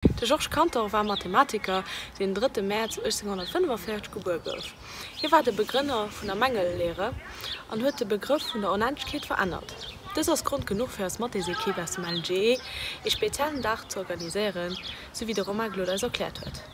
De Georges Cantor war Mathematiker, deen den drëtte Mäerz 1845 gebuer gouf. Hie war de Begrënner vun der Mengellehre an huet de Begrëff vun der Onendlechkeet verännert. Dëst ass Grond genuch fir eis Mathesequipe aus dem LGE ee speziellen Dag ze organiséieren, sou wéi de Romain Glod eis erkläert huet.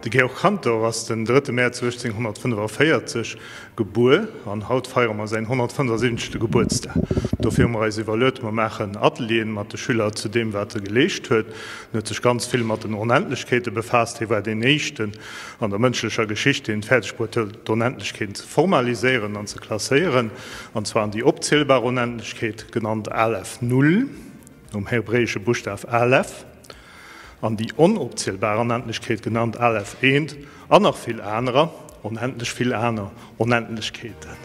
De Georg Cantor ass den drëtte Mäerz 1845 gebuer an haut feiere mer säin 175. Gebuertsdag. Dofir hu mer eis iwwerluet, mer maachen Atelieren mat de Schüler zu deem, wat e geleescht huet. En huet sech ganz vill mat den Onendlechkeete befaasst. Hie war deen éischten an der mënschlecher Geschicht, deen et fäerdeg bruet huet, d'Onendlechkeeten ze formaliséieren an ze klasséieren, an zwar an déi opzielbar Onendlechkeet, genannt Aleph Null, nom hebräesche Buschtaf Aleph, an déi onopzielbar Onendlechkeet, genannt Aleph Eent, an nach vill anerer, onendlech vill aner Onendlechkeeten.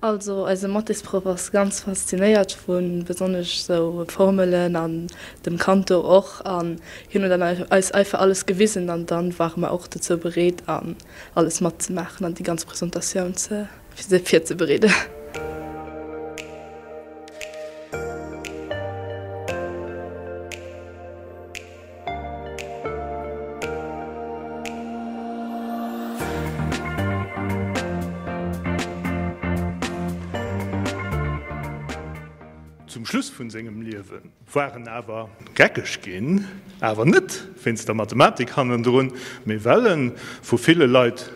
Also eise Mathésproff ass ganz faszinéiert vu besonnesch sou Formelen an dem Cantor och an hien huet dann eis einfach alles gewisen an dann ware mer och dozou bereet an alles matzemaachen an déi ganz Presentatioun ze virzebereeden. Zum Schluss vun sengem Liewe war en awer geckeg ginn, awer net wéinst der Mathematik hannendrun, mee well en vu ville Leit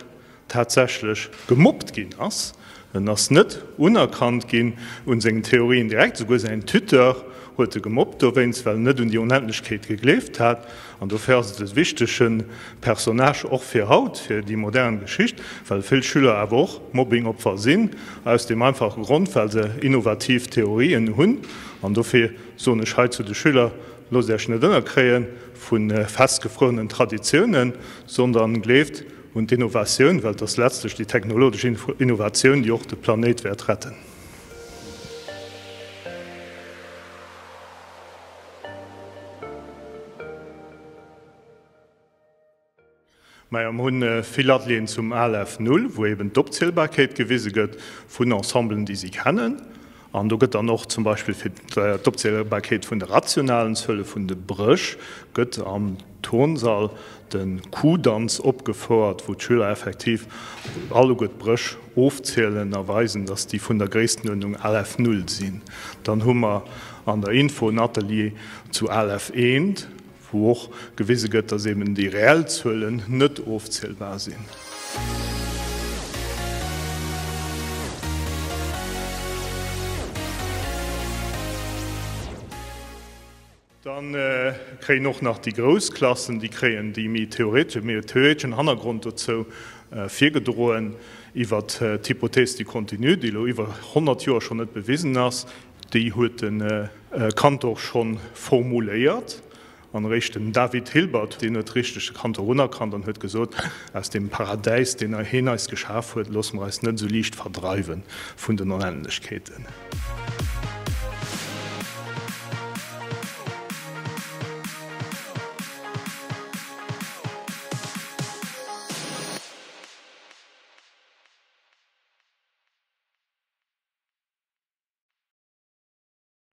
tatsächlech gemobbt ginn ass. En ass net unerkannt ginn un sengen Theorien direkt, esouguer säin Tuteur huet e gemobbt dowéinst, well en net un déi Onendlechkeet gegleeft hat. An dofir ass et e wichtege Personnage och fir haut, fir déi modern Geschicht, well vill Schüler awer och Mobbingopfer sinn, aus deem einfache Grond, well se innovativ Theorien hunn. An dofir soen ech hei zu de Schüler, Loosst Iech net ënnerkréie vu festgefruerenen Traditiounen, sondern gleeft Un d'Innovatioun, well et ass letztlech déi technologesch Innovatioun, déi och de Planéit wäert retten. Majo, mer hunn vill Atelieren zum Aleph Null, wou eben d'Opzielbarkeet gewise gëtt vun Ensemblen, déi si kennen. An do gëtt dann och zum Beispill fir d'Opzielbarkeet vun de rationalen Zuele vun de Bréch gëtt am Turnsall de Kuhdanz opgefouert, wou d'Schüler effektiv alleguer d'Bréch ofzielen a weisen, dass déi vun der Gréisstenuerdnung Aleph Null sinn. Dann hu mer an der Info en Atelier zu Aleph Eent, Wou och gewise gëtt, dass eben déi reell Zuelen net ofzielbar sinn. Da kréien och nach déi grouss Klassen, déi kréien déi méi theoretesch, méi theoreteschen Hannergrond dozou virgedroen iwwert d'Hypothèse du continu, déi elo iwwer 100 Joer schonn net bewisen ass. Déi huet de Cantor scho formuléiert, an eréischt den David Hilbert, deen huet richteg de Cantor unerkannt an huet gesot, Aus deem Paradäis, deen heen eis geschaf huet, loosse mer eis net esou liicht verdreiwe vun den Onendlechkeeten.